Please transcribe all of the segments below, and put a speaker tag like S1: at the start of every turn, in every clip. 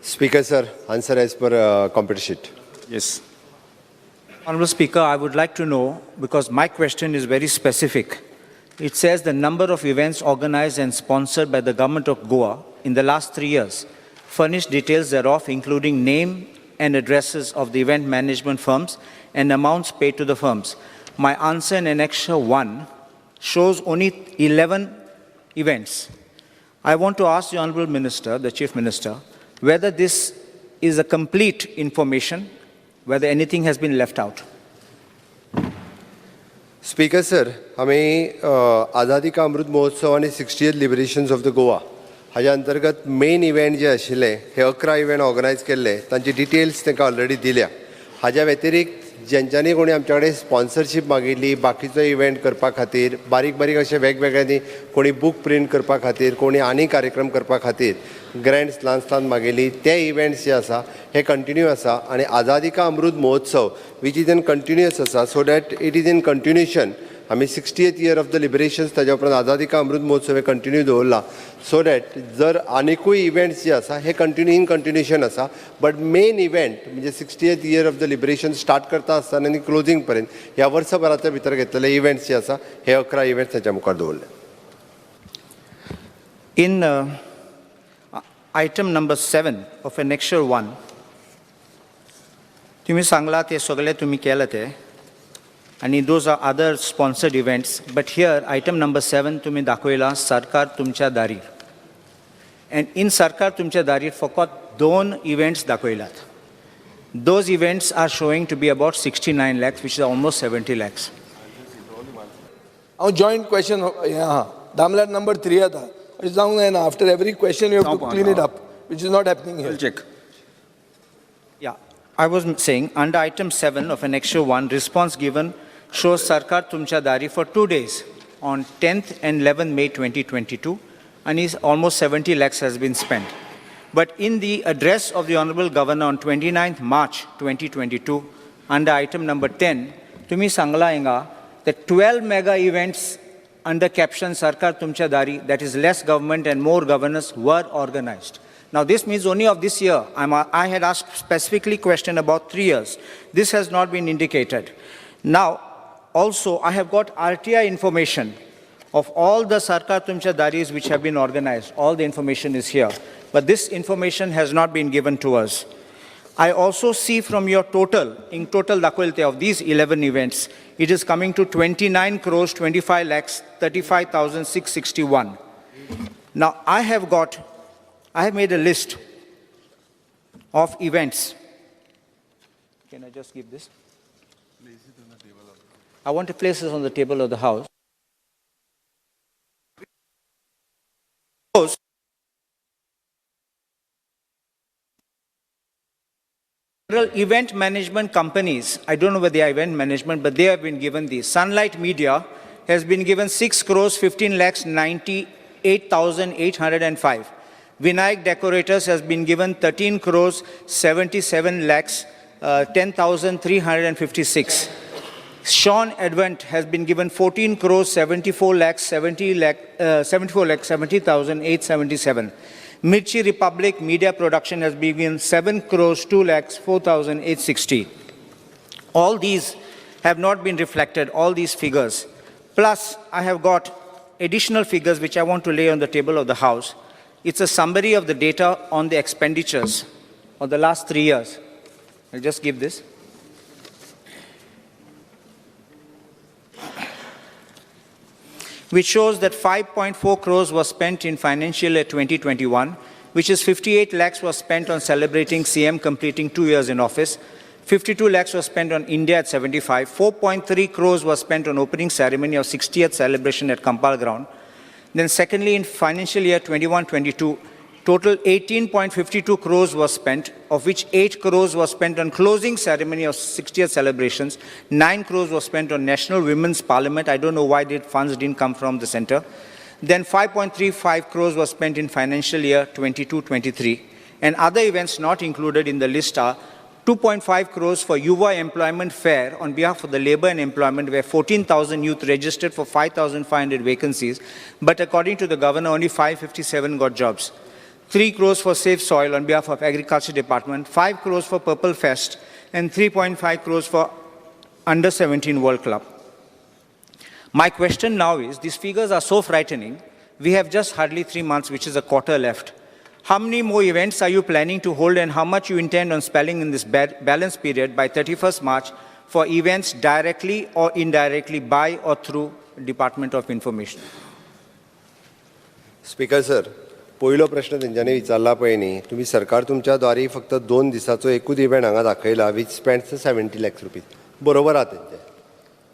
S1: Speaker sir, answer as per computer sheet.
S2: Yes.
S3: Honorable Speaker, I would like to know, because my question is very specific. It says the number of events organized and sponsored by the government of Goa in the last 3 years. Furnish details thereof, including name and addresses of the event management firms and amounts paid to the firms. My answer in Annexure 1 shows only 11 events. I want to ask the Honorable Minister, the Chief Minister, whether this is a complete information, whether anything has been left out.
S1: Speaker sir, आमी आझादी का अमृत महोत्सव आनी 60th liberations of the Goa हाज्या अंतर्गत main event जे आशिल्ले, हे 11 event organise केल्ले. तांची details तांकां ऑलरेडी दिल्या. हाज्या व्यतिरिक्त जेंच्यांनी कोणी आमच्या कडेन स्पॉन्सरशीप मागिल्ली बाकीचो इव्हेंट करपा खातीर, बारीक बारीक अशे वेगवेगळ्यांनी, कोणी बूक प्रिंट करपा खातीर, कोणी आनी कार्यक्रम करपा खातीर ग्रँट्स ल्हान ल्हान मागिल्ली, ते इव्हेंट्स जे आसा हे कंटिन्यू आसा. आनी आझादी का Amrit Mahotsav which is in continuous आसा, so that it is in continuation. आमी 60th year of the liberations, ताज्या उपरांत आझादी का अमृत महोत्सव हे कंटिन्यू दवरला, सो that जर आनिकूय इव्हेंट्स जे आसा हे कंटिन्यू इन कंटिन्युएशन आसा. बट मेन इव्हेंट म्हणजे 60th year of the liberation start करता आसतना आनी क्लोजींग पर्यंत ह्या वर्सभराच्या भितर घेतलेले इव्हेंट्स जे आसा, हे 11 इव्हेंट्स ताच्या मुखार दवरले.
S3: In item number 7 of Annexure 1, तुम्ही सांगला ते सगळे तुम्ही केलं ते आणि those are other sponsored events, but here item number 7 तुम्ही दाखवला सरकार तुमच्या दारी, अँड इन सरकार तुमच्या दारी फकत दोन events दाखयलात. Those events are showing to be about 69 lakhs, which is almost 70 lakhs.
S4: हांव जॉयंट क्वेश्चन हें आहा, दामल्यार नंबर 3 येता. अशें जावंक जायना. After every question you have to clean it up, which is not happening here.
S2: Check.
S3: Yeah, I was saying under item 7 of Annexure 1, response given shows Sarkar Tumcha Dari for 2 days on 10th and 11th May 2022, and is almost 70 lakhs has been spent. But in the address of the Honorable Governor on 29th March 2022, under item number 10, तुम्ही सांगला हिंगा that 12 mega events under caption Sarkar Tumcha Dari, that is less government and more governance, were organized. Now, this means only of this year. I had asked specifically question about 3 years. This has not been indicated. Now, also, I have got RTI information of all the Sarkar Tumcha Daris which have been organized. All the information is here. But this information has not been given to us. I also see from your total, in total दाखवले of these 11 events, it is coming to 29 crores 25 lakhs 35,661. Now, I have made a list of events. Can I just give this? I want to place this on the table of the House. Several event management companies, I don't know whether they are event management, but they have been given these. Sunlight Media has been given 6 crores 15 lakhs 98,805. Vinayak Decorators has been given 13 crores 77 lakhs 10,356. Sean Advent has been given 14 crores 74 lakhs 70 lakh, 74 lakh 70,877. Mirchi Republic Media Production has been given 7 crores 2 lakhs 4,860. All these have not been reflected, all these figures. Plus, I have got additional figures which I want to lay on the table of the House. It's a summary of the data on the expenditures of the last 3 years. I'll just give this. Which shows that 5.4 crores was spent in financial year 2021, which is 58 lakhs was spent on celebrating CM completing 2 years in office, 52 lakhs was spent on India at 75, 4.3 crores was spent on opening ceremony of 60th celebration at Campal Ground. Then secondly, in financial year 21-22, total 18.52 crores was spent, of which 8 crores was spent on closing ceremony of 60th celebrations, 9 crores was spent on National Women's Parliament. I don't know why the funds didn't come from the center. Then 5.35 crores was spent in financial year 22-23. And other events not included in the list are 2.5 crores for Yuva Employment Fair on behalf of the Labour and Employment, where 14,000 youth registered for 5,500 vacancies, but according to the governor, only 557 got jobs. 3 crores for Safe Soil on behalf of Agriculture Department, 5 crores for Purple Fest, and 3.5 crores for Under 17 World Club. My question now is, these figures are so frightening. We have just hardly 3 months, which is a quarter left. How many more events are you planning to hold and how much you intend on spending in this balance period by 31st March for events directly or indirectly by or through Department of Information?
S1: Speaker sir, पयलो प्रश्न तेंच्यांनी विचारला पळय न्ही, तुमी सरकार तुमच्या द्वारी फक्त 2 दिसाचो एकूच इव्हेंट हांगा दाखयला which spends 70 lakhs rupees. बरोबर आहा तेंचें.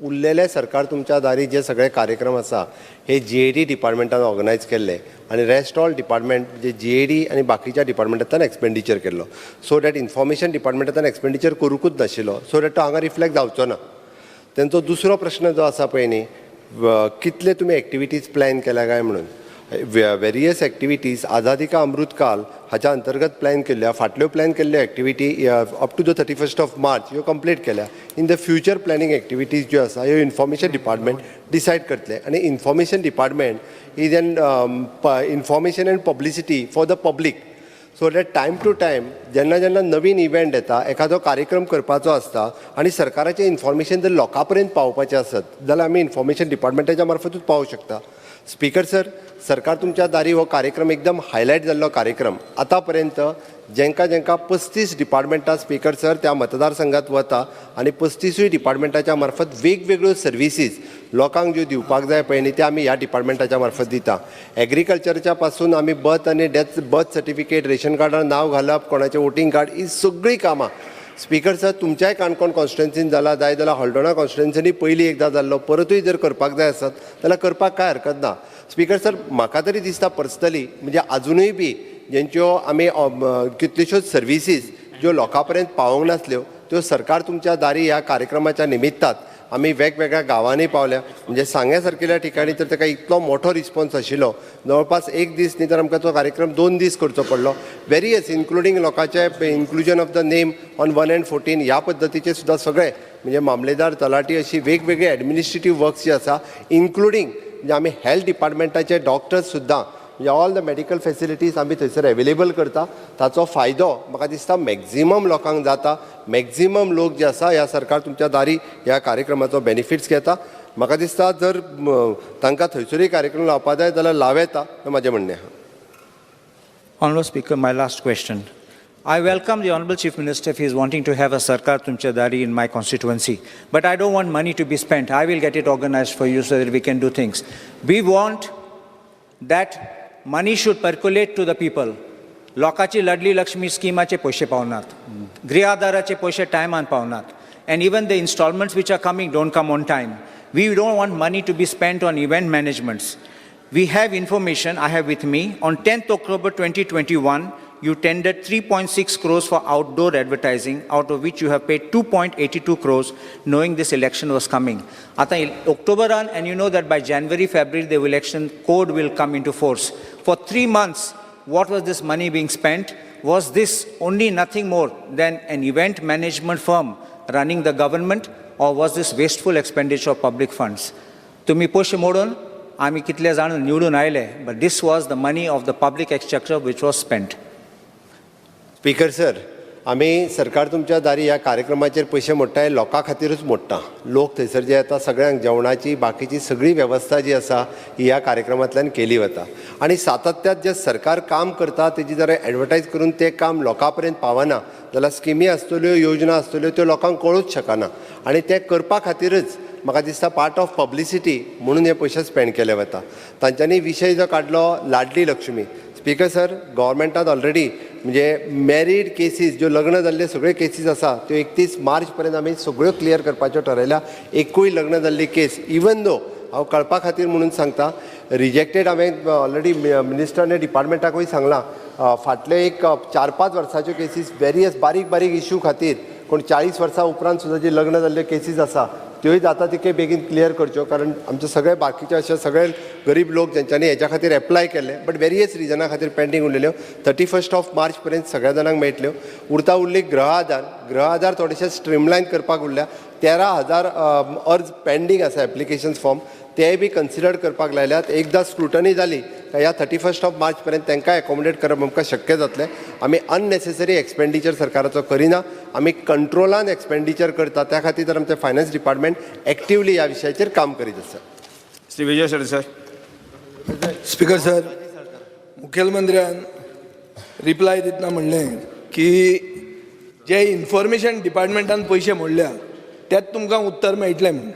S1: उरलेले सरकार तुमच्या दारी जे सगळे कार्यक्रम आसा हे जीएडी डिपार्टमेंटान ऑर्गनायज केल्ले आनी रेस्ट ऑल डिपार्टमेंट जे जीएडी आनी बाकीच्या डिपार्टमेंटांतल्यान एक्सपेंडिचर केल्लो. सो that information डिपार्टमेंटांतल्यान एक्सपेंडिचर करूंकूच नाशिल्लो, सो that तो हांगा रिफ्लेक्ट जावचो ना. तेंचो दुसरो प्रश्न जो आसा पळय न्ही, कितले तुमी एक्टिविटीज प्लॅन केल्या काय म्हणून. वेरियस एक्टिविटीज आझादी का अमृत काल हाच्या अंतर्गत प्लॅन केल्ल्या, फाटल्यो प्लॅन केल्ल्यो activity up to the 31st of March ह्यो कंप्लीट केल्या. In the future planning activities ज्यो आसा ह्यो इन्फॉर्मेशन डिपार्टमेंट डिसायड करतले आनी information department is an information and publicity for the public. So that time to time जेन्ना जेन्ना नवीन इव्हेंट येता, एखादो कार्यक्रम करपाचो आसता आनी सरकाराचें इन्फॉर्मेशन जर लोकां पर्यंत पावोवपाचें आसत जाल्यार आमी इन्फॉर्मेशन डिपार्टमेंटाच्या मार्फतूच पावोवंक शकता. स्पीकर सर, सरकार तुमच्या दारी हो कार्यक्रम एकदम हायलायट जाल्लो कार्यक्रम. आतां पर्यंत जेंकां जेंकां 35 डिपार्टमेंटां स्पीकर सर त्या मतदारसंघात वता आनी 35 डिपार्टमेंटाच्या मार्फत वेगवेगळ्यो सर्विसीज लोकांक ज्यो दिवपाक जाय पळय न्ही, ते आमी ह्या डिपार्टमेंटाच्या मार्फत दिता. एग्रीकल्चरच्या पासून आमी बर्थ आनी डेथ, बर्थ सर्टिफिकेट, रेशन कार्डार नांव घालप, कोणाचें वोटींग कार्ड, ही सगळीं कामां स्पीकर सर तुमच्याय काणकोण कॉन्स्टिट्युएन्सीन जाला, जाय जाल्यार हळदोणा कॉन्स्टिट्युएन्सीनी पयलीं एकदां जाल्लो, परतूय जर करपाक जाय आसत जाल्यार करपाक कांय हरकत ना. स्पीकर सर, म्हाका तरी दिसता पर्सनली म्हणजे आजुनूय बी जेंच्यो आमी कितल्योश्योच सर्विसीज ज्यो लोकां पर्यंत पावोवंक नासल्यो त्यो सरकार तुमच्या दारी ह्या कार्यक्रमाच्या निमित्तात आमी वेगवेगळ्या गांवांनी पावल्या. म्हणजे सांग्या सारकेल्या ठिकाणी तर ताका इतलो मोठो रिस्पॉन्स आशिल्लो, जवळपास एक दीस न्ही तर आमकां तो कार्यक्रम 2 दीस करचो पडलो. वेरियस इन्क्लुडींग लोकांचे inclusion of the name on 1 and 14 ह्या पद्दतीचे सुद्दां सगळे म्हणजे मामलेदार, तलाटी अशी वेगवेगळे एडमिनिस्ट्रेटीव वर्क्स जे आसा, इन्क्लुडींग म्हणजे आमी हेल्थ डिपार्टमेंटाचे डॉक्टर्स सुद्दां म्हणजे ऑल the medical facilities आमी थंयसर एवेलेबल करता. ताचो फायदो म्हाका दिसता मॅक्झिमम लोकांक जाता. मॅक्झिमम लोक जे आसा ह्या सरकार तुमच्या दारी ह्या कार्यक्रमाचो बेनिफिट्स घेता. म्हाका दिसता जर तांकां थंयसरूय कार्यक्रम लावपा जाय जाल्यार लावं येता, हें म्हाजें म्हणणें आहा.
S3: Honorable Speaker, my last question. I welcome the Honorable Chief Minister if he is wanting to have a Sarkar Tumcha Dari in my constituency. But I don't want money to be spent. I will get it organized for you so that we can do things. We want that money should percolate to the people. लोकांची लाडली लक्ष्मी स्किमाचे पयशे पावनात, गृह आधाराचे पयशे टायमान पावनात, and even the installments which are coming don't come on time. We don't want money to be spent on event managements. We have information I have with me. On 10th October 2021, you tendered 3.6 crores for outdoor advertising, out of which you have paid 2.82 crores, knowing this election was coming. Ata October on, and you know that by January, February, the election code will come into force. For 3 months, what was this money being spent? Was this only nothing more than an event management firm running the government, or was this wasteful expenditure of public funds? तुम्ही पयशे मोडून आमी कितले जाण निवडून आयले, but this was the money of the public exchequer which was spent.
S1: Speaker sir, आमी सरकार तुमच्या दारी ह्या कार्यक्रमाचेर पयशे मोडटा हे लोकां खातीरूच मोडटा. लोक थंयसर जे येता सगळ्यांक जेवणाची बाकीची सगळी वेवस्था जी आसा ही ह्या कार्यक्रमांतल्यान केली वता आनी सातत्यात जे सरकार काम करता तेजी जर एडवर्टायज करून तें काम लोकां पर्यंत पावना जाल्यार स्किमी आसतल्यो, योजना आसतल्यो त्यो लोकांक कळूच शकना आनी तें करपा खातीरच म्हाका दिसता पार्ट ऑफ पब्लिसिटी म्हणून हे पयशे स्पेंड केले वता. तांच्यांनी विशय जो काडलो लाडली लक्ष्मी, स्पीकर सर गव्हर्मेंटान ऑलरेडी म्हणजे मॅरीड केसीस ज्यो लग्न जाल्ले सगळ्यो केसीस आसा त्यो 31 मार्च पर्यंत आमी सगळ्यो क्लियर करपाच्यो ठरयल्या. एकूय लग्न जाल्ली केस इवन दो हांव कळपा खातीर म्हणून सांगता रिजेक्टेड हांवें ऑलरेडी मिनिस्टर आनी डिपार्टमेंटाकूय सांगलां फाटले एक 4-5 वर्साच्यो केसीस वेरियस बारीक बारीक इश्यू खातीर कोण 40 वर्सां उपरांत सुद्दां जी लग्न जाल्ल्यो केसीस आसा त्योय जाता तितके बेगीन क्लियर करच्यो, कारण आमचे सगळे बाकीचे अशे सगळे गरीब लोक जेंच्यांनी हेच्या खातीर एप्लाय केल्ले बट वेरियस रिजना खातीर पेंडींग उरलेल्यो 31 ऑफ मार्च पर्यंत सगळ्या जाणांक मेळटल्यो. उरता उरली गृह आधार, गृह आधार थोडेशे स्ट्रीमलायन करपाक उरल्या. 13,000 अर्ज पेंडींग आसा एप्लिकेशन्स फॉर्म, ते बी कन्सिडर करपाक लायल्यात. एकदां स्क्रुटनी जाली काय ह्या 31 ऑफ मार्च पर्यंत तांकां एकोमोडेट करप आमकां शक्य जातलें. आमी अननेसेसरी एक्सपेंडिचर सरकाराचो करिना, आमी कंट्रोलान एक्सपेंडिचर करता. त्या खातीर तर आमचें फायनान्स डिपार्टमेंट एक्टिवली ह्या विशयाचेर काम करीत आसा.
S2: श्री विजय सरदेसाय.
S4: स्पीकर सर, मुखेलमंत्र्यान रिप्लाय दितना म्हणलें की जे इन्फॉर्मेशन डिपार्टमेंटान पयशे मोडल्या त्यात तुमकां उत्तर मेळटलें म्हूण.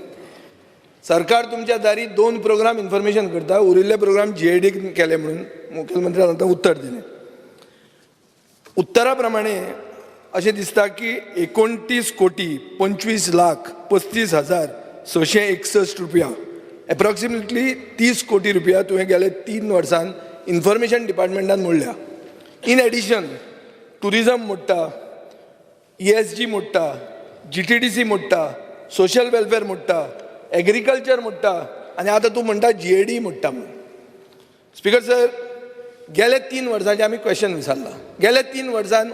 S4: सरकार तुमच्या दारी दोन प्रोग्राम इन्फॉर्मेशन करता, उरिल्ले प्रोग्राम जीएडीक केले म्हणून मुखेलमंत्र्यान आतां उत्तर दिलें. उत्तरा प्रमाणे अशें दिसता की 29,25,35,661 रुपया, एप्रॉक्सिमेटली 30 कोटी रुपया तुवें गेले 3 वर्सान इन्फॉर्मेशन डिपार्टमेंटान मोडल्या. इन एडिशन टुरिजम मोडटा, ईएसजी मोडटा, जीटीडीसी मोडटा, सोशल वेलफेअर मोडटा, एग्रीकल्चर मोडटा आनी आतां तूं म्हणटा जीएडी मोडटा म्हणून. स्पीकर सर, गेले 3 वर्सांचे आमी क्वेश्चन विचारला. गेले 3 वर्सान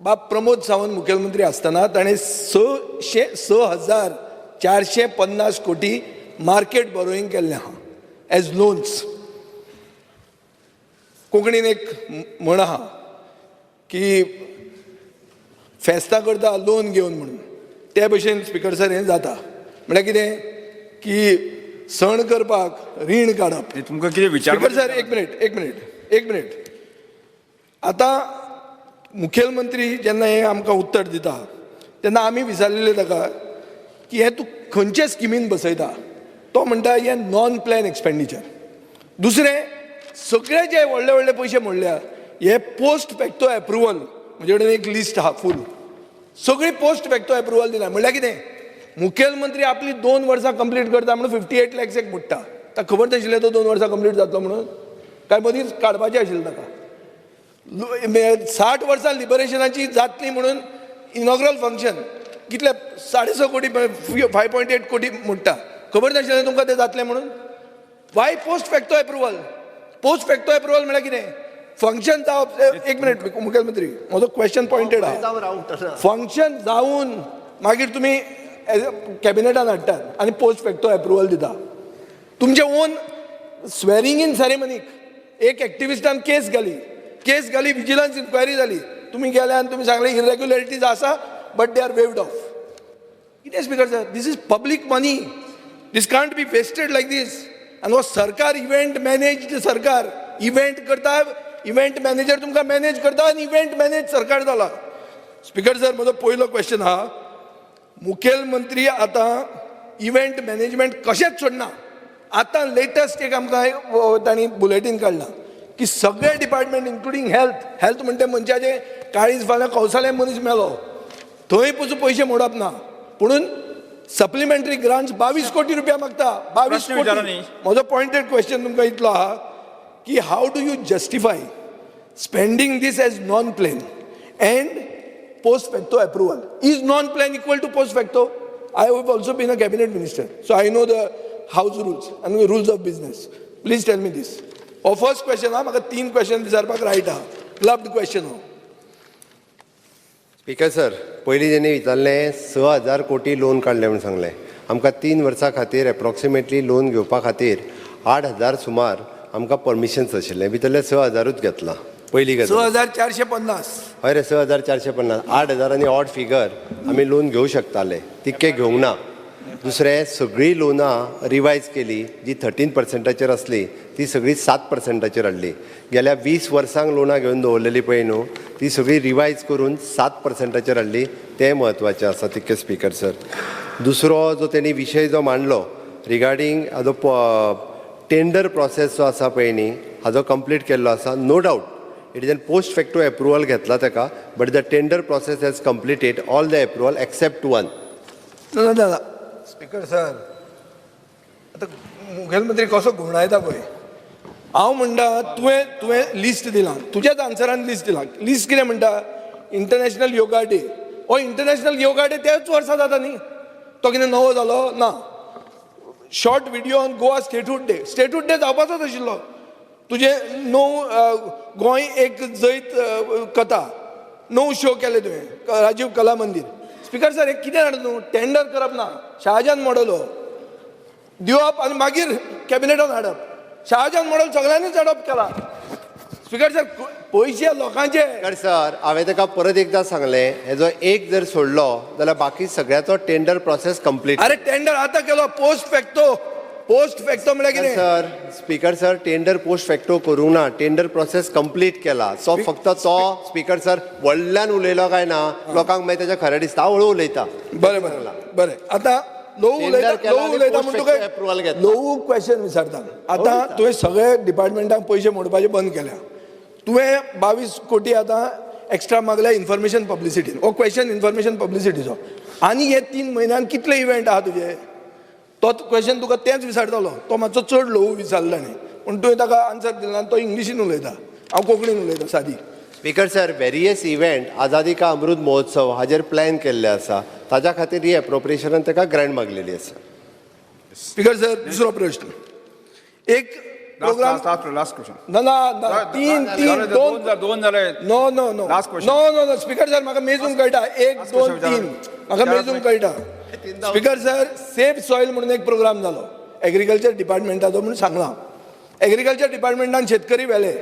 S4: बाब प्रमोद सावंत मुखेलमंत्री आसतना ताणें 6,450 कोटी मार्केट बोरोईंग केल्लें आहा एज लोन्स. कोंकणीन एक म्हण आहा की फेस्तां करता लोन घेवन म्हणून, ते भशेन स्पीकर सर हें जाता. म्हळ्यार कितें की सण करपाक रीण काडप.
S2: तुमकां कितें विचार?
S4: स्पीकर सर, एक मिनिट, एक मिनिट, एक मिनिट. आतां मुखेलमंत्री जेन्ना हें आमकां उत्तर दिता तेन्ना आमी विचारलेलें ताका की हें तूं खंयचे स्किमीन बसयता. तो म्हणटा हें नॉन प्लॅन एक्सपेंडिचर. दुसरें, सगळे जे व्हडले व्हडले पयशे मोडल्या हे पोस्ट फॅक्टो एप्रुवल, म्हजे कडेन एक लिस्ट आहा फूल, सगळी पोस्ट फॅक्टो एप्रुवल दिला. म्हणल्यार कितें, मुखेलमंत्री आपली 2 वर्सां कंप्लीट करता म्हणून 58 लॅक्स एक मोडटा. ताका खबर नाशिल्लें तो 2 वर्सां कंप्लीट जातलो म्हणून, काय मदींच काडपाचें आशिल्लें ताका. 60 वर्सां लिबरेशनाची जातली म्हणून इनॉग्रल फंक्शन कितले 6.5 कोटी, 5.8 कोटी मोडटा. खबर नाशिल्लें तुमकां तें जातलें म्हणून. Why post facto approval? Post facto approval म्हळ्यार कितें? फंक्शन जावप. एक मिनिट मुखेलमंत्री, म्हजो क्वेश्चन पॉयंटेड आहा. फंक्शन जावन मागीर तुमी कॅबिनेटान हाडटात आनी पोस्ट फॅक्टो एप्रुवल दिता. तुमचे ओन स्वेरिंग इन सेरेमनीक एक एक्टिविस्टान केस घाली, केस घाली, विजिलन्स इन्क्वायरी जाली, तुमी गेले आनी तुमी सांगलें इरेग्युलरिटीज आसा, but they are waived off. कितें speaker sir, this is public money, this can't be wasted like this. आनी हो सरकार इव्हेंट मॅनेज्ड सरकार, इव्हेंट करता, इव्हेंट मॅनेजर तुमकां मॅनेज करता आनी इव्हेंट मॅनेज सरकार जाला. स्पीकर सर, म्हजो पयलो क्वेश्चन आहा, मुखेलमंत्री आतां इव्हेंट मॅनेजमेंट कशेंच सोडना. आतां लेटस्ट एक आमकां तांणी बुलेटीन काडलां की सगळे डिपार्टमेंट इन्क्लुडींग हेल्थ, हेल्थ म्हणटा मनशाचें काळीज फाल्यां कौसाले मनीस मेलो थंय पसून पयशे मोडप ना, पुणून सप्लिमेंटरी ग्रांट्स 22 कोटी रुपया मागता. 22 कोटी. म्हजो पॉयंटेड क्वेश्चन तुमकां इतलो आहा की how do you justify spending this as non plan and post facto approval? Is non plan equal to post facto? I have also been a cabinet minister, so I know the house rules and rules of business. Please tell me this. हो first question आहा, म्हाका 3 question विचारपाक right आहा, clubbed question हो.
S1: Speaker sir, पयलीं तेणी विचारलें 6,000 कोटी लोन काडलें म्हूण सांगलें. आमकां 3 वर्सां खातीर एप्रॉक्सिमेटली लोन घेवपा खातीर 8,000 सुमार आमकां परमिशन्स आशिल्लें, भितरले 6,000ूच घेतलां. पयली गजाल
S4: 6,450.
S1: हय रे, 6,450, 8,000 आनी ऑड फिगर आमी लोन घेवं शकताले, तितके घेवंक ना. दुसरें, सगळीं लोनां रिवायज केली, जी 13%चेर आसली ती सगळी 7%चेर हाडली. गेल्या 20 वर्सांक लोनां घेवन दवरलेली पळय न्हू, ती सगळी रिवायज करून 7%चेर हाडली, तें म्हत्वाचें आसा तितकें स्पीकर सर. दुसरो जो तेणी विशय जो मांडलो रिगार्डींग हाजो टेंडर प्रोसेस जो आसा पळय न्ही, हाजो कंप्लीट केल्लो आसा. No doubt it is an post facto approval घेतला ताका, but the tender process has completed all the approval except one.
S4: ना स्पीकर सर, आतां मुखेलमंत्री कसो घुंवडायता पळय. हांव म्हणटा तुवें लिस्ट दिलां, तुज्याच आन्सरान लिस्ट दिलां. लिस्ट कितें म्हणटा? International yoga day. हो इंटरनॅशनल योगा डे त्याच वर्सा जाता न्ही, तो कितें नवो जालो ना. Short video on Goa statehood day, statehood day जावपाचोच आशिल्लो. तुजें णव गोंय एक जैत कथा 9 शो केले तुवें राजीव कला मंदीर. स्पीकर सर, हे कितें जाणा तूं, टेंडर करप ना, शाहजहान मॉडल हो. दिवप आनी मागीर कॅबिनेटान हाडप. शाहजहान मॉडल सगळ्यांनीच अडॉप्ट केला. स्पिकर सर, पयशे लोकांचे.
S1: स्पीकर सर, हांवें ताका परत एकदां सांगलें, हेजो एक जर सोडलो जाल्यार बाकी सगळ्याचो टेंडर प्रोसेस कंप्लीट.
S4: अरे, टेंडर आतां केलो पोस्ट फॅक्टो. पोस्ट फॅक्टो म्हळ्यार कितें?
S1: Sir, speaker sir, tender post facto करूंक ना, टेंडर प्रोसेस कंप्लीट केला. सो फक्त तो स्पीकर सर व्हडल्यान उलयलो काय ना, लोकांक मागीर तेजें खरें दिसता. हांव हळू उलयता.
S4: बरें बरें बरें, आतां ल्हवू
S1: Tender
S4: उलयता.
S1: केला
S4: ल्हवू
S1: आनी
S4: उलयता
S1: post
S4: म्हूण
S1: facto
S4: तुका
S1: approval घेतला.
S4: ल्हवू क्वेश्चन विचारता. आतां तुवें सगळे डिपार्टमेंटांक पयशे मोडपाचे बंद केल्या. तुवें 22 कोटी आतां एक्स्ट्रा मागल्या इन्फॉर्मेशन पब्लिसिटीन. हो क्वेश्चन इन्फॉर्मेशन पब्लिसिटीचो. आनी हे 3 म्हयन्यान कितले इव्हेंट आहा तुजे? तो क्वेश्चन तुका तेंच विचारतलो. तो मातसो चड ल्हवू विचारला न्ही, पूण तुवें ताका आन्सर दिला. तो इंग्लिशीन उलयता, हांव कोंकणीन उलयता सादी.
S1: स्पीकर सर, वेरियस इव्हेंट आझादी का अमृत महोत्सव हाजेर प्लॅन केल्ले आसा. ताज्या खातीर ही एप्रोप्रिएशनान ताका ग्रँट मागलेली आसा.
S4: स्पीकर सर, दुसरो प्रश्न. एक programme
S2: last, last question.
S4: ना ना ना, तीन, तीन, दोन.
S2: दोन झाले.
S4: No no no.
S2: Last question.
S4: No no no, speaker sir, म्हाका मेजूंक कळटा. एक,
S2: Last
S4: दोन,
S2: question
S4: तीन.
S2: विचारा.
S4: म्हाका
S2: विचारा.
S4: मेजूंक कळटा. स्पीकर सर, सेफ सॉयल म्हणून एक प्रोग्राम जालो एग्रीकल्चर डिपार्टमेंटाचो म्हणून सांगलां. एग्रीकल्चर डिपार्टमेंटान शेतकरी व्हेले.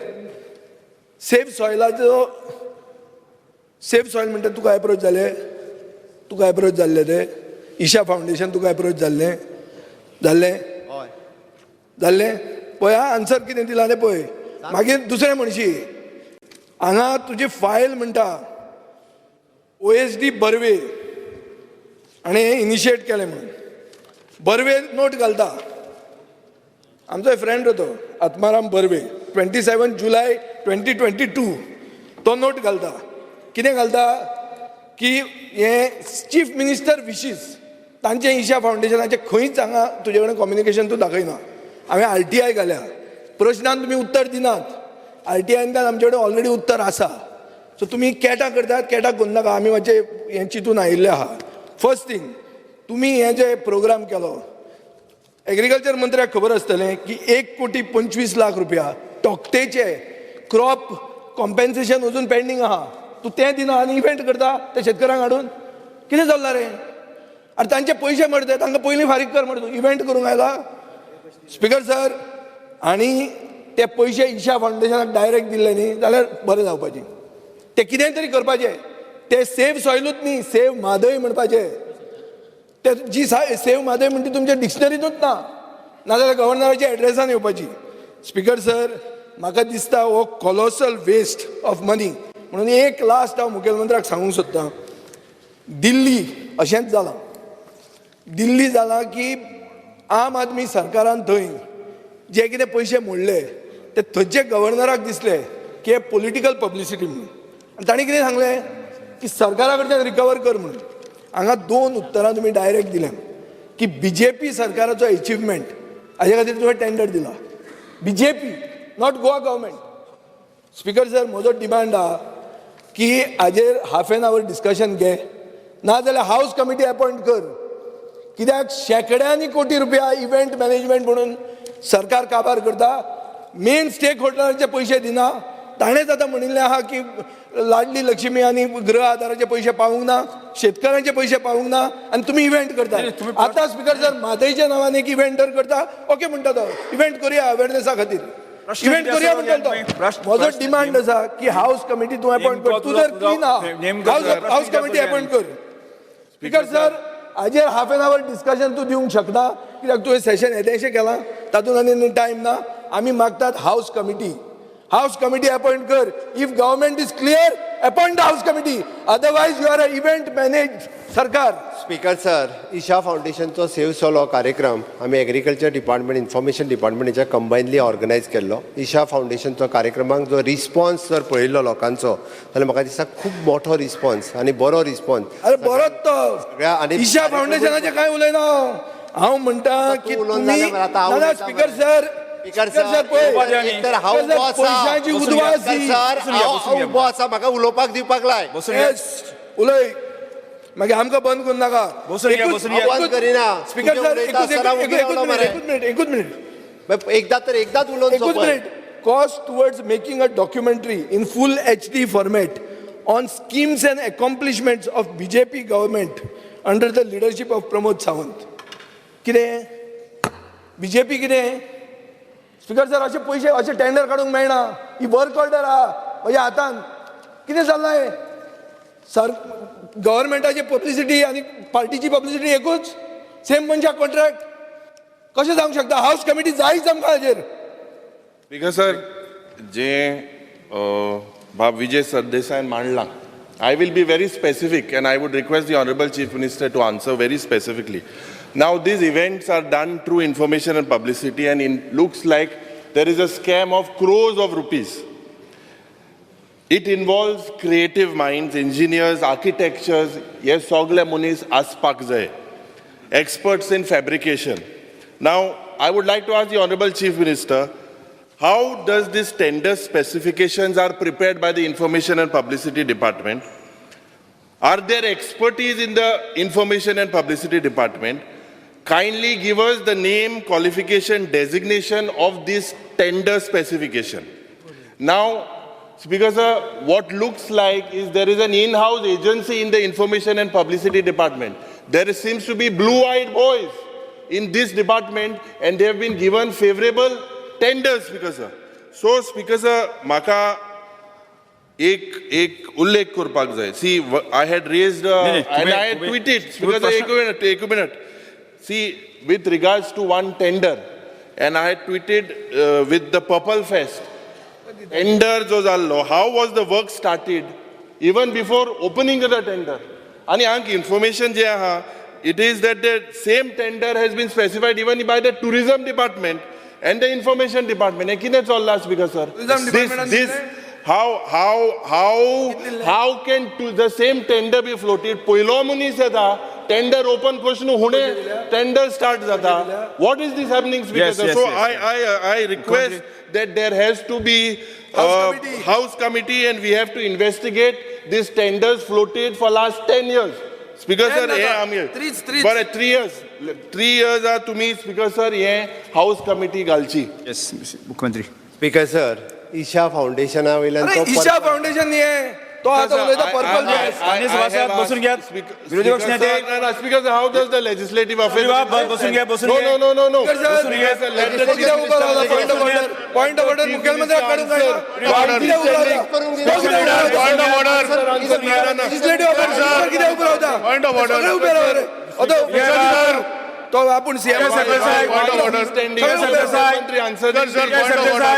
S4: सेफ सॉयलाचो, सेफ सॉयल म्हणटा, तुका एप्रोच जाले? तुका एप्रोच जाल्ले ते ईशा फावंडेशन तुका एप्रोच जाल्लें? जाल्लें?
S1: हय.
S4: जाल्लें? पळय आं, आन्सर कितें दिलां तें पळय. मागीर दुसरें म्हणशी, हांगा तुजी फायल म्हणटा, ओएसडी बर्वे आनी हें इनिशिएट केलें म्हणून. बर्वे नोट घालता, आमचो फ्रेंड तो आत्माराम बर्वे, 27 July 2022 तो नोट घालता. कितें घालता की हें चीफ मिनिस्टर विशीस तांचें ईशा फावंडेशनाचें खंयच हांगा तुजे कडेन कम्युनिकेशन तूं दाखयना. हांवें आरटीआय घाल्या. प्रश्नान तुमी उत्तर दिनात. आरटीआयन आमचे कडेन ऑलरेडी उत्तर आसा. सो तुमी कॅटा करतात, कॅटा करूं नाका. आमी मातशें हें चिंतून आयिल्लें आहा. फर्स्ट थिंग, तुमी हें जे प्रोग्राम केलो, एग्रीकल्चर मंत्र्याक खबर आसतलें की 1 कोटी 25 लाख रुपया तोक्तेचे क्रॉप कॉम्पेन्सेशन अजून पेंडींग आहा. तूं तें दिना आनी इव्हेंट करता ते शेतकऱ्यांक हाडून. कितें चल्लां रे? आनी तांचे पयशे मरे ते, तांकां पयलीं फारीक कर मरे. तूं इव्हेंट करूंक आयला? स्पिकर सर, आनी ते पयशे ईशा फावंडेशनाक डायरेक्ट दिल्ले न्ही जाल्यार बरें जावपाचें. ते कितें तरी करपाचें. ते सेव सॉयलूच न्ही, सेव म्हादय म्हणपाचें. ते जी सेव म्हादय म्हणटा तुमच्या डिक्शनरींतूच ना. नाजाल्यार गव्हर्नराच्या एड्रेसान येवपाची. स्पिकर सर, म्हाका दिसता हो कॉलोसल वेस्ट ऑफ मनी. म्हणून एक लास्ट हांव मुखेलमंत्र्याक सांगूंक सोदतां, दिल्ली अशेंच जालां. दिल्ली जालां की आम आदमी सरकारान थंय जे कितें पयशे मोडले ते थंयचे गव्हर्नराक दिसले की हे पॉलिटिकल पब्लिसिटी म्हणून. आनी तांणी कितें सांगलें की सरकारा कडच्यान रिकवर कर म्हणून. हांगा दोन उत्तरां तुमी डायरेक्ट दिल्या की बीजेपी सरकाराचो एचिवमेंट हाजे खातीर तुवें टेंडर दिला. BJP, not Goa government. Speaker sir, म्हजो डिमांड आहा की हाजेर हाफ एन our discussion घे, नाजाल्यार हावस कमिटी अपॉयंट कर. कित्याक शेंकड्यांनी कोटी रुपया इव्हेंट मॅनेजमेंट म्हणून सरकार काबार करता, मेन स्टेक होल्डरांचे पयशे दिना. ताणेंच आतां म्हणिल्लें आहा की लाडली लक्ष्मी आनी गृह आधाराचे पयशे पावूंक ना, शेतकऱ्यांचे पयशे पावूंक ना आनी तुमी इव्हेंट करता.
S2: नाही, तुम्ही
S4: आतां स्पिकर सर, म्हादयच्या नांवान एक इव्हेंट जर करता, ओके म्हणटा तो, इव्हेंट करूया अवेरनेसा खातीर.
S2: प्रश्न
S4: इव्हेंट
S2: किती
S4: करूया
S2: आसा
S4: म्हणटा
S2: तुम्ही?
S4: तो. म्हजो डिमांड आसा की हावस कमिटी तूं अपॉयंट कर.
S2: नेमको
S4: तूं जर
S2: तुजो-
S4: क्लीन आहा,
S2: नेमको
S4: हावस
S2: तुजो
S4: हावस
S2: प्रश्न
S4: कमिटी
S2: किती
S4: अपॉयंट कर. स्पिकर सर, हाजेर हाफ एन our discussion तूं दिवंक शकना, कित्याक तुवें सेशन येदेशें केलां, तातूंत आनी टायम ना. आमी मागतात house committee, house committee appoint कर. If government is clear, appoint the house committee, otherwise you are a event manage सरकार.
S1: स्पीकर सर, ईशा फावंडेशनचो सेव सॉयल हो कार्यक्रम आमी एग्रीकल्चर डिपार्टमेंट, इन्फॉर्मेशन डिपार्टमेंटाच्या कंबायनली ऑर्गनायज केल्लो. ईशा फावंडेशनचो कार्यक्रमाक जो रिस्पॉन्स जर पळयल्लो लोकांचो जाल्यार म्हाका दिसता खूब मोठो रिस्पॉन्स आनी बरो रिस्पॉन्स.
S4: अरे, बरोच तो.
S1: सगळ्या आणि
S4: ईशा फावंडेशनाचें कांय उलयना हांव. हांव म्हणटा
S1: तूं
S4: की
S1: उलोवन
S4: तुमी
S1: जालें मरे, आतां हांव
S4: ना, ना,
S1: उलयता
S4: स्पीकर
S1: मरे.
S4: सर.
S1: स्पीकर सर,
S4: पळय.
S1: एक तर हांव
S4: स्पीकर
S1: उबो
S4: सर,
S1: आसा.
S4: पयशांची
S2: बसून घ्या.
S4: उद्वास ही.
S1: सर,
S2: बसून घ्या,
S1: हांव
S2: बसून घ्या.
S1: उबो आसा, म्हाका उलोवपाक दिवपाक लाय.
S2: बसून घ्या.
S4: Yes, उलय. मागीर आमकां बंद करूं नाका.
S2: बसून घ्या, बसून घ्या.
S1: हांव बंद करिना.
S4: स्पीकर
S1: तुजें
S4: सर,
S1: उलयता
S4: एकूच
S1: आसतना उबी रावलो
S4: एकूच
S1: मरे.
S4: मिनिट, एकूच मिनिट, एकूच मिनिट.
S1: एकदा तर एकदाच उलोवन
S4: एकूच
S1: सोंपय.
S4: Minute. Cost towards making a documentary in full HD format on schemes and accomplishments of BJP government under the leadership of Pramod Sawant. कितें? बीजेपी कितें स्पीकर सर, अशे पयशे अशे टेंडर काडूंक मेळना. ही वर्क ऑर्डर आहा म्हज्या हातान. कितें चल्लां हें सर? गव्हर्मेंटाची पब्लिसिटी आनी पार्टीची पब्लिसिटी एकूच, सेम मनशाक कॉन्ट्रॅक्ट कशें जावंक शकता? हावस कमिटी जायच आमकां हाजेर.
S5: स्पीकर सर, जे बाब Vijay सरदेसायन मांडलां, I will be very specific and I would request the honourable Chief Minister to answer very specifically. Now these events are done through information and publicity and in looks like there is a scam of crores of rupees. It involves creative minds, engineers, architectures, हे सगळे मनीस आसपाक जाय, experts in fabrication. Now, I would like to ask the Honorable Chief Minister, how does this tender specifications are prepared by the Information and Publicity Department? Are there expertise in the Information and Publicity Department? Kindly give us the name, qualification, designation of this tender specification. Now, Speaker sir, what looks like is there is an in-house agency in the Information and Publicity Department. There seems to be blue-eyed boys in this department and they have been given favorable tenders, Speaker sir. So, Speaker sir, म्हाका एक एक उल्लेख करपाक जाय. See, I had raised
S2: नाही,
S5: and I had tweeted, Speaker sir, एक minute, एक minute. See, with regards to one tender, and I had tweeted with the Purple Fest tender जो जाल्लो, how was the work started even before opening the tender? आनी हांगा information जें आहा, it is that the same tender has been specified even by the tourism department and the information department. हें कितें चल्लां, speaker sir?
S4: Tourism department
S5: This how can to the same tender be floated? पयलो मनीस येता, tender open question हुणे tender start जाता. What is this happening, speaker?
S2: Yes, yes,
S5: so
S2: yes,
S5: I request that there has to be
S4: House committee.
S5: House committee and we have to investigate these tenders floated for last 10 years. Speaker
S4: 10
S5: sir, हे
S4: नाका.
S5: आमी
S4: Threes, threes.
S5: बरें, 3 years, 3 years आ तुमी speaker sir हे house committee घालची.
S2: येस, मुख्यमंत्री.
S1: Speaker sir, Isha फाउंडेशना वयल्यान
S4: अरे
S1: तो
S4: ईशा फाउंडेशन न्ही हें. तो आतां उलयता पर्पल फेस्ट.
S2: स्थानिक सभासद बसून घेयात. विरोधी पक्ष नेते.
S5: Speaker sir, how does the legislative affairs
S2: बसून घ्या, बसून
S5: नो
S2: घ्या.
S5: No no no no
S4: Speaker sir,
S5: let the
S4: कित्याक उबो रावला? Point of order, point of order. मुखेलमंत्र्याक काडूंक जायना. कित्याक उबो रावला? तो कित्याक उबो रावता?
S6: Point of order.
S4: Legislative affairs कित्याक उबो रावता?
S6: Point of order.
S4: सगळे उबे रावले. आतां तो आपूण CM.
S6: Point of order.
S5: मंत्री answer.
S6: Sir, sir, point of order.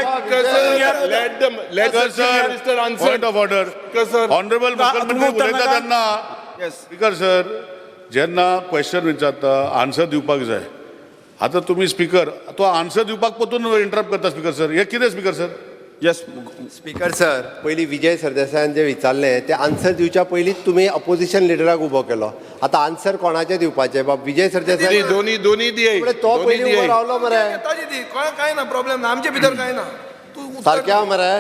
S5: Let the let
S6: Sir, sir,
S5: minister answer.
S6: Point of order.
S5: Sir.
S6: Honourable मुख्यमंत्री
S2: उत्तर
S6: उलयता
S2: नाका.
S6: तेन्ना स्पीकर सर, जेन्ना क्वेश्चन विचारता आन्सर दिवपाक जाय. आतां तुमी स्पीकर तो आन्सर दिवपाक परतून इंटरप्ट करता. स्पीकर सर, हे कितें speaker sir?
S2: Yes.
S1: Speaker sir, पयलीं विजय सरदेसायान जें विचारलें तें आन्सर दिवच्या पयलींच तुमी अपोजिशन लिडराक उबो केलो. आतां आन्सर कोणाचें दिवपाचें बाब? विजय सरदेसाय
S5: दोन्ही दोन्ही दिये.
S1: तो पयलीं उबो रावलो मरे.
S4: ताजी दी, कोणाक कांय ना, प्रॉब्लेम ना, आमचे भितर कांय ना. तूं उत्तर
S1: सारकें आहा मरे.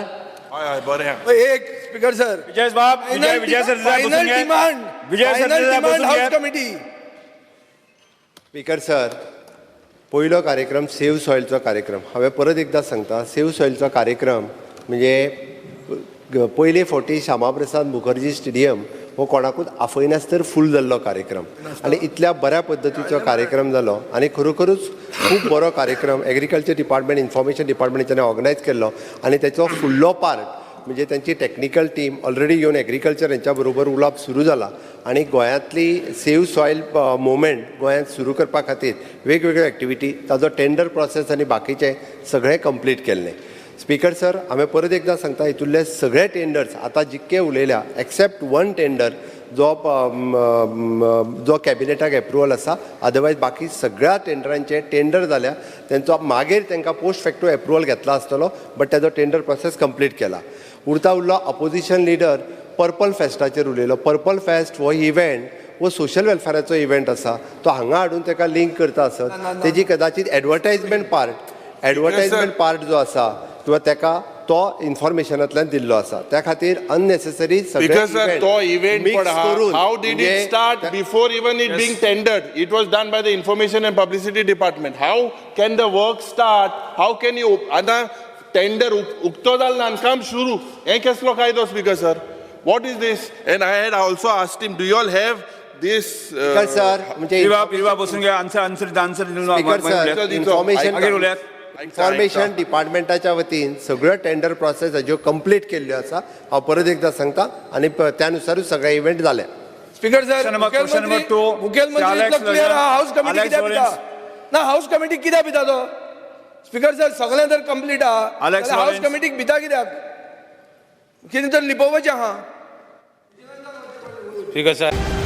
S5: हय हय, बरें.
S4: एक स्पीकर सर,
S2: विजय बाब, विजय विजय सरदेसाय बसून
S4: फायनल
S2: घ्या.
S4: Demand,
S2: Vijay
S4: final
S2: Sardesai
S4: demand
S2: बसून
S4: हाऊस
S2: घ्या.
S4: कमिटी.
S1: स्पीकर सर, पयलो कार्यक्रम सेव्ह सॉयलचो कार्यक्रम. हांवें परत एकदां सांगता, सेव्ह सॉयलचो कार्यक्रम म्हणजे पयले फावटी श्यामा प्रसाद मुखर्जी स्टेडियम हो कोणाकूच आफयनासतर फूल जाल्लो कार्यक्रम आनी इतल्या बऱ्या पद्दतीचो कार्यक्रम जालो आनी खरोखरूच खूब बरो कार्यक्रम एग्रीकल्चर डिपार्टमेंट, इन्फॉर्मेशन डिपार्टमेंटाच्यान ऑर्गनायज केल्लो आनी तेचो फुडलो पार्ट म्हणजे त्यांची टॅक्निकल टीम ऑलरेडी येवन एग्रीकल्चर हेंच्या बरोबर उलोवप सुरू जाला आनी गोंयांतली सेव्ह सॉयल मुवमेंट गोंयांत सुरू करपा खातीर वेगवेगळ्यो एक्टिविटी, ताजो टेंडर प्रोसेस आनी बाकीचें सगळें कंप्लीट केल्लें. स्पीकर सर, हांवें परत एकदां सांगता, हितूंतले सगळे टेंडर्स आतां जितके उलयल्या एक्सेप्ट वन टेंडर जो जो कॅबिनेटाक एप्रुवल आसा, अदरवायज बाकी सगळ्या टेंडरांचे टेंडर जाल्या. तेंचो मागीर तांकां पोस्ट फॅक्टो एप्रुवल घेतला आसतलो, बट तेजो टेंडर प्रोसेस कंप्लीट केला. उरता उरलो अपोजिशन लिडर पर्पल फेस्टाचेर उलयलो. पर्पल फेस्ट हो इव्हेंट हो सोशल वेलफेराचो इव्हेंट आसा. तो हांगा हाडून ताका लिंक करता आसत तेजी कदाचित एडवर्टायजमेंट पार्ट जो आसा किंवा ताका तो इन्फॉर्मेशनांतल्यान दिल्लो आसा, त्या खातीर अननेसेसरी सगळे
S5: Because sir, तो event
S1: mix
S5: पण हा,
S1: करून
S5: how did it
S1: म्हणजे
S5: start before even it being tendered? It was done by the Information and Publicity Department. How can the work start? How can you आतां tender उक्तो जाल ना आनी काम सुरू, हें केसलो कायदो, speaker sir? What is this? And I had also asked him, do you all have This
S1: speaker sir म्हणजे
S2: विवा बसून घ्या. Answer answer answer
S1: speaker sir information
S2: मागीर उलयात.
S1: इन्फॉर्मेशन डिपार्टमेंटाच्या वतीन सगळ्यो टेंडर प्रोसेस हाज्यो कंप्लीट केल्ल्यो आसा. हांव परत एकदां सांगता आनी त्यानुसारूच सगळे इव्हेंट जाले.
S4: Speaker sir,
S2: Question number- question
S4: मुखेलमंत्री
S2: number two,
S4: मुखेलमंत्री
S2: Alex
S4: इतलो क्लियर आहा, हाऊस कमिटी
S2: Alex
S4: कित्याक भिता
S2: Lawrence.
S4: ना, हाऊस कमिटी कित्याक भिता तो? स्पीकर सर, सगळें जर कंप्लीट आहा
S2: Alex
S4: जाल्यार हाऊस
S2: Lawrence.
S4: कमिटीक भिता कित्याक? कितें तर लिपोवपाचें आहा.
S7: Speaker sir.